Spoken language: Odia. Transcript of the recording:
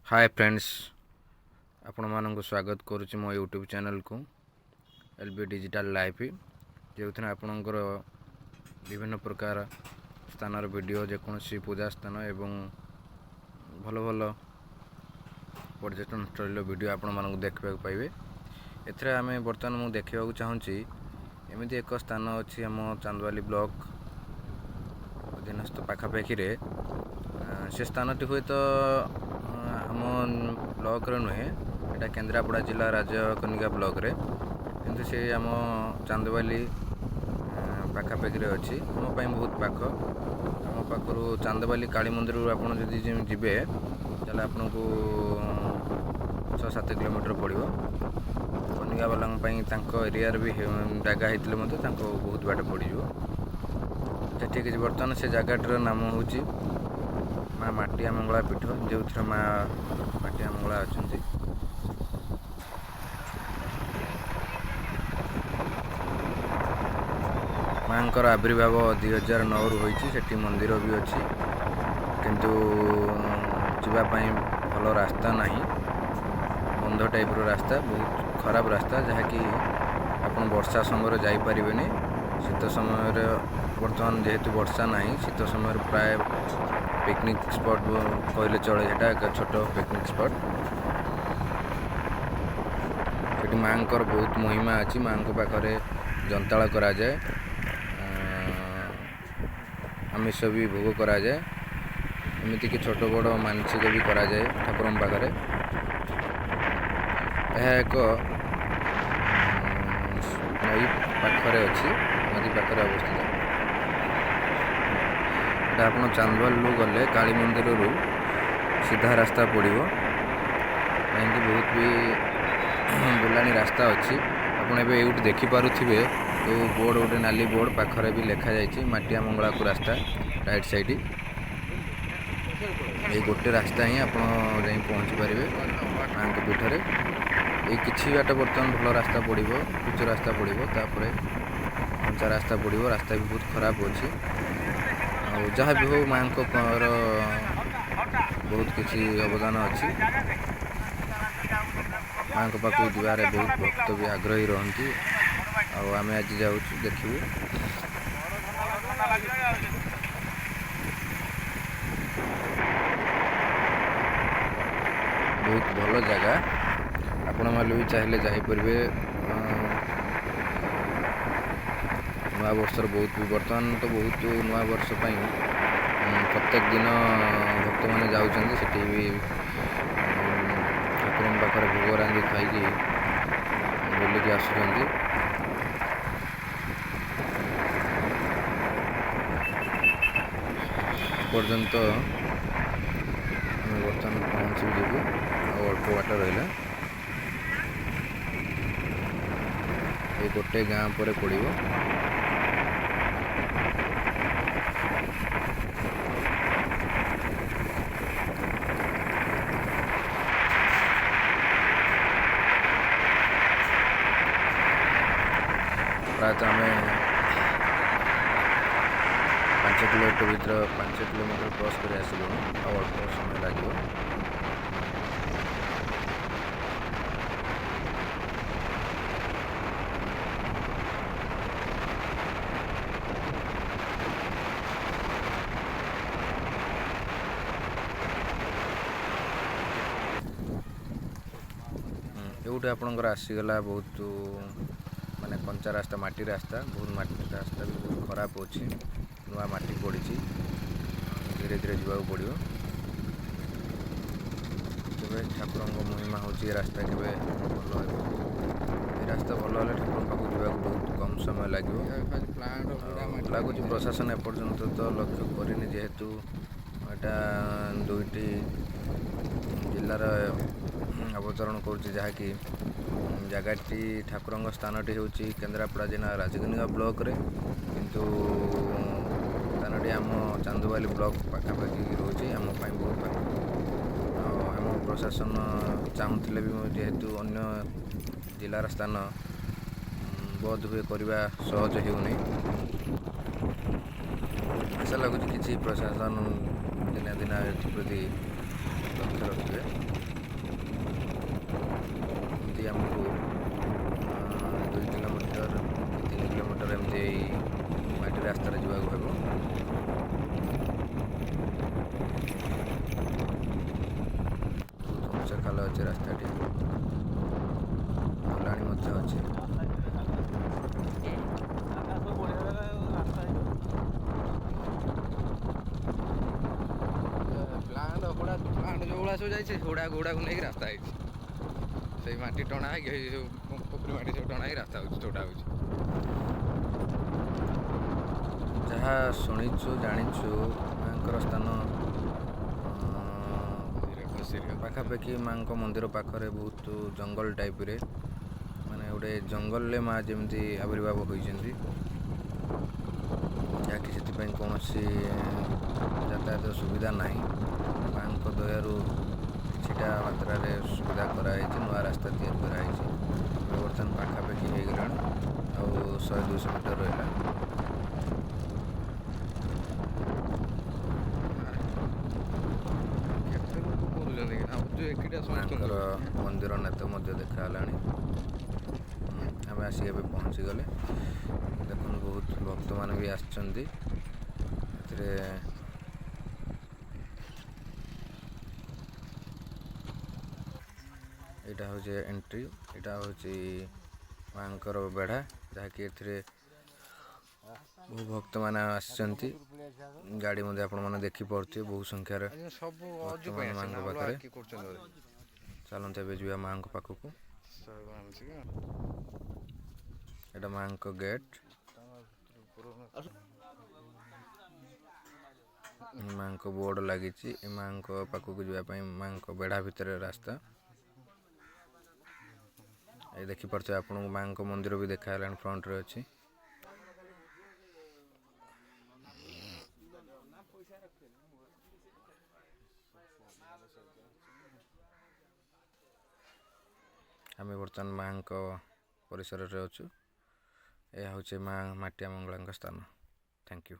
ହାଏ ଫ୍ରେଣ୍ଡସ୍, ଆପଣମାନଙ୍କୁ ସ୍ୱାଗତ କରୁଛି ମୋ ୟୁଟ୍ୟୁବ୍ ଚ୍ୟାନେଲ୍କୁ ଏଲ୍ ବି ଡିଜିଟାଲ୍ ଲାଇଫ୍, ଯେଉଁଥିରେ ଆପଣଙ୍କର ବିଭିନ୍ନ ପ୍ରକାର ସ୍ଥାନର ଭିଡ଼ିଓ, ଯେକୌଣସି ପୂଜା ସ୍ଥାନ ଏବଂ ଭଲ ଭଲ ପର୍ଯ୍ୟଟନସ୍ଥଳୀର ଭିଡ଼ିଓ ଆପଣମାନଙ୍କୁ ଦେଖିବାକୁ ପାଇବେ। ଏଥିରେ ଆମେ ବର୍ତ୍ତମାନ ମୁଁ ଦେଖିବାକୁ ଚାହୁଁଛି, ଏମିତି ଏକ ସ୍ଥାନ ଅଛି ଆମ ଚାନ୍ଦବାଲି ବ୍ଲକ ଅଧୀନସ୍ଥ ପାଖାପାଖିରେ। ସେ ସ୍ଥାନଟି ହୁଏତ ଆମ ବ୍ଲକରେ ନୁହେଁ, ଏଇଟା କେନ୍ଦ୍ରାପଡ଼ା ଜିଲ୍ଲା ରାଜକନିକା ବ୍ଲକରେ, କିନ୍ତୁ ସେ ଆମ ଚାନ୍ଦବାଲି ପାଖାପାଖିରେ ଅଛି। ଆମ ପାଇଁ ବହୁତ ପାଖ। ଆମ ପାଖରୁ ଚାନ୍ଦବାଲି କାଳୀ ମନ୍ଦିରରୁ ଆପଣ ଯଦି ଯିବେ, ତାହେଲେ ଆପଣଙ୍କୁ 6-7 କିଲୋମିଟର ପଡ଼ିବ। କନିକାବାଲାଙ୍କ ପାଇଁ ତାଙ୍କ ଏରିଆରେ ବି ଜାଗା ହେଇଥିଲେ ମଧ୍ୟ ତାଙ୍କୁ ବହୁତ ବାଟ ପଡ଼ିଯିବ। ଆଚ୍ଛା, ଠିକ୍ ଅଛି। ବର୍ତ୍ତମାନ ସେ ଜାଗାଟିର ନାମ ହେଉଛି ମା ମାଟିଆ ମଙ୍ଗଳା ପୀଠ, ଯେଉଁଥିରେ ମା ମାଟିଆ ମଙ୍ଗଳା ଅଛନ୍ତି। ମାଙ୍କର ଆବିର୍ଭାବ 2009ରୁ ହୋଇଛି। ସେଠି ମନ୍ଦିର ବି ଅଛି, କିନ୍ତୁ ଯିବା ପାଇଁ ଭଲ ରାସ୍ତା ନାହିଁ। ବନ୍ଧ ଟାଇପ୍ର ରାସ୍ତା, ବହୁତ ଖରାପ ରାସ୍ତା, ଯାହାକି ଆପଣ ବର୍ଷା ସମୟରେ ଯାଇପାରିବେନି। ଶୀତ ସମୟରେ, ବର୍ତ୍ତମାନ ଯେହେତୁ ବର୍ଷା ନାହିଁ, ଶୀତ ସମୟରେ ପ୍ରାୟ ପିକନିକ୍ ସ୍ପଟ୍ କହିଲେ ଚଳେ। ସେଟା ଏକ ଛୋଟ ପିକନିକ୍ ସ୍ପଟ୍। ସେଠି ମାଆଙ୍କର ବହୁତ ମହିମା ଅଛି। ମାଆଙ୍କ ପାଖରେ ଯନ୍ତାଳ କରାଯାଏ, ଆମିଷ ବି ଭୋଗ କରାଯାଏ, ଏମିତିକି ଛୋଟ ବଡ଼ ମାନସିକ ବି କରାଯାଏ ଠାକୁରଙ୍କ ପାଖରେ। ଏହା ଏକ ନଈ ପାଖରେ ଅଛି, ନଦୀ ପାଖରେ ଅବସ୍ଥିତ। ଏଇଟା ଆପଣ ଚାନ୍ଦବାଲିରୁ ଗଲେ କାଳୀ ମନ୍ଦିରରୁ ସିଧା ରାସ୍ତା ପଡ଼ିବ, କାହିଁକି ବହୁତ ବି ବୁଲାଣି ରାସ୍ତା ଅଛି। ଆପଣ ଏବେ ଏଇଠି ଦେଖିପାରୁଥିବେ ଯେଉଁ ବୋର୍ଡ଼, ଗୋଟେ ନାଲି ବୋର୍ଡ଼ ପାଖରେ ବି ଲେଖାଯାଇଛି ମାଟିଆ ମଙ୍ଗଳାକୁ ରାସ୍ତା ରାଇଟ୍ ସାଇଡ଼୍। ଏଇ ଗୋଟେ ରାସ୍ତା ହିଁ ଆପଣ ଯାଇ ପହଞ୍ଚି ପାରିବେ ମାଆଙ୍କ ପୀଠରେ। ଏଇ କିଛି ବାଟ ବର୍ତ୍ତମାନ ଭଲ ରାସ୍ତା ପଡ଼ିବ, ପିଚୁ ରାସ୍ତା ପଡ଼ିବ, ତାପରେ କଞ୍ଚା ରାସ୍ତା ପଡ଼ିବ। ରାସ୍ତା ବି ବହୁତ ଖରାପ ଅଛି। ଆଉ ଯାହା ବି ହଉ, ମାଆଙ୍କର ବହୁତ କିଛି ଅବଦାନ ଅଛି। ମାଆଙ୍କ ପାଖକୁ ଯିବାରେ ବହୁତ ଭକ୍ତ ବି ଆଗ୍ରହୀ ରହନ୍ତି। ଆଉ ଆମେ ଆଜି ଯାଉଛୁ, ଦେଖିବୁ। ବହୁତ ଭଲ ଜାଗା, ଆପଣମାନେ ବି ଚାହିଁଲେ ଯାଇପାରିବେ। ନୂଆ ବର୍ଷର ବହୁତ ବି, ବର୍ତ୍ତମାନ ତ ବହୁତ ନୂଆ ବର୍ଷ ପାଇଁ ପ୍ରତ୍ୟେକ ଦିନ ଭକ୍ତମାନେ ଯାଉଛନ୍ତି। ସେଠି ବି ଠାକୁରଙ୍କ ପାଖରେ ଭୋଗ ରାନ୍ଧି ଖାଇକି ବୁଲିକି ଆସୁଛନ୍ତି। ପର୍ଯ୍ୟନ୍ତ ଆମେ ବର୍ତ୍ତମାନ ପହଞ୍ଚି ଯିବୁ, ଆଉ ଅଳ୍ପ ବାଟ ରହିଲା। ଏଇ ଗୋଟେ ଗାଁ ପରେ ପଡ଼ିବ। ପ୍ରାୟତଃ ଆମେ 5 କିଲୋମିଟର ଭିତରେ, 5 କିଲୋମିଟର କ୍ରସ୍ କରି ଆସିଲୁଣି, ଆଉ ଅଳ୍ପ ସମୟ ଲାଗିବ। ଏଇଠୁ ଆପଣଙ୍କର ଆସିଗଲା ବହୁତ ମାନେ କଞ୍ଚା ରାସ୍ତା, ମାଟି ରାସ୍ତା, ବହୁତ ମାଟି ରାସ୍ତା ବି ବହୁତ ଖରାପ ଅଛି। ନୂଆ ମାଟି ପଡ଼ିଛି, ଧୀରେ ଧୀରେ ଯିବାକୁ ପଡ଼ିବ। କେବେ ଠାକୁରଙ୍କ ମହିମା ହେଉଛି, ଏ ରାସ୍ତା କେବେ ଭଲ ହେବ। ଏ ରାସ୍ତା ଭଲ ହେଲେ ଠାକୁରଙ୍କ ପାଖକୁ ଯିବାକୁ ବହୁତ କମ୍ ସମୟ ଲାଗିବ। ଆଉ ଲାଗୁଛି ପ୍ରଶାସନ ଏପର୍ଯ୍ୟନ୍ତ ତ ଲକ୍ଷ୍ୟ କରିନି, ଯେହେତୁ ଏଇଟା ଦୁଇଟି ଜିଲ୍ଲାର ଅବତରଣ କରୁଛି, ଯାହାକି ଜାଗାଟି ଠାକୁରଙ୍କ ସ୍ଥାନଟି ହେଉଛି କେନ୍ଦ୍ରାପଡ଼ା ଜିଲ୍ଲା ରାଜକନିକା ବ୍ଲକରେ, କିନ୍ତୁ ସ୍ଥାନଟି ଆମ ଚାନ୍ଦବାଲି ବ୍ଲକ ପାଖାପାଖି ରହୁଛି, ଆମ ପାଇଁ ବହୁତ ପାଖ। ଆଉ ଆମ ପ୍ରଶାସନ ଚାହୁଁଥିଲେ ବି, ଯେହେତୁ ଅନ୍ୟ ଜିଲ୍ଲାର ସ୍ଥାନ, ବୋଧ ହୁଏ କରିବା ସହଜ ହେଉନି। ଆଶା ଲାଗୁଛି କିଛି ପ୍ରଶାସନ ଦିନେ ଦିନ ଏଥିପ୍ରତି ଲକ୍ଷ୍ୟ ରଖିବେ। ଅଛି ରାସ୍ତାଟି, ବୁଲାଣି ମଧ୍ୟ ଅଛି। ପ୍ଲାଣ୍ଟ ହୁଡ଼ା, ପ୍ଲାଣ୍ଟ ଯେଉଁଭଳିଆ ସବୁ ଯାଇଛି, ହୁଡ଼ା ଗୁଡ଼ାକୁ ନେଇକି ରାସ୍ତା ହେଇଛି। ସେଇ ମାଟି ଟଣା ହେଇକି, ହେଇ ସବୁ ପୋଖରୀ ମାଟି ସବୁ ଟଣା ହେଇକି ରାସ୍ତା ହେଉଛି, ଚଉଡ଼ା ହେଉଛି। ଯାହା ଶୁଣିଛୁ ଜାଣିଛୁ, ମାଙ୍କର ସ୍ଥାନ ପାଖାପାଖି ମାଙ୍କ ମନ୍ଦିର ପାଖରେ ବହୁତ ଜଙ୍ଗଲ ଟାଇପ୍ରେ, ମାନେ ଗୋଟେ ଜଙ୍ଗଲରେ ମା ଯେମିତି ଆବିର୍ଭାବ ହୋଇଛନ୍ତି, ଯାହାକି ସେଥିପାଇଁ କୌଣସି ଯାତାୟାତ ସୁବିଧା ନାହିଁ। ମାଙ୍କ ଦୟାରୁ କିଛିଟା ମାତ୍ରାରେ ସୁବିଧା କରାହେଇଛି, ନୂଆ ରାସ୍ତା ତିଆରି କରାହେଇଛି। ଏବେ ବର୍ତ୍ତମାନ ପାଖାପାଖି ହେଇଗଲାଣି, ଆଉ 100-200 ମିଟର ରହିଲା। କେତେ ଲୋକ କରୁଛନ୍ତି କି ଭାବୁଛୁ ଏକିଟା ମାଙ୍କର ସମସ୍ତଙ୍କୁ। ମନ୍ଦିର ନେତ ମଧ୍ୟ ଦେଖା ହେଲାଣି। ଆମେ ଆସିକି ଏବେ ପହଞ୍ଚିଗଲେ। ଦେଖନ୍ତୁ, ବହୁତ ଭକ୍ତମାନେ ବି ଆସିଛନ୍ତି ଏଥିରେ। ଏଇଟା ହେଉଛି ଏଣ୍ଟ୍ରି, ଏଇଟା ହେଉଛି ମାଙ୍କର ବେଢ଼ା, ଯାହାକି ଏଥିରେ ବହୁ ଭକ୍ତମାନେ ଆସିଛନ୍ତି। ଗାଡ଼ି ମଧ୍ୟ ଆପଣମାନେ ଦେଖିପାରୁଥିବେ, ବହୁ ସଂଖ୍ୟାରେ ସବୁ ଅଜୁ ପାଇଁ ଭକ୍ତମାନେ ମାଙ୍କ ଆସିଛନ୍ତି, ଅଲଗା ପାଖରେ। କିଏ କରୁଛନ୍ତି ବୋଧେ। ଚାଲନ୍ତୁ, ଏବେ ଯିବା ମାଙ୍କ ପାଖକୁ। ସବୁ ଆଣିଛି। ଏଇଟା ମାଙ୍କ ଗେଟ୍। ମାଙ୍କ ବୋର୍ଡ଼ ଲାଗିଛି। ଏ ମାଙ୍କ ପାଖକୁ ଯିବା ପାଇଁ ମାଙ୍କ ବେଢ଼ା ଭିତରେ ରାସ୍ତା। ଏ ଦେଖିପାରୁଥିବେ, ଆପଣଙ୍କୁ ମାଙ୍କ ମନ୍ଦିର ବି ଦେଖା ହେଲାଣି, ଫ୍ରଣ୍ଟରେ ଅଛି। ଆମେ ବର୍ତ୍ତମାନ ମାଙ୍କ ପରିସରରେ ଅଛୁ। ଏହା ହେଉଛି ମା ମାଟିଆ ମଙ୍ଗଳାଙ୍କ ସ୍ଥାନ। Thank you.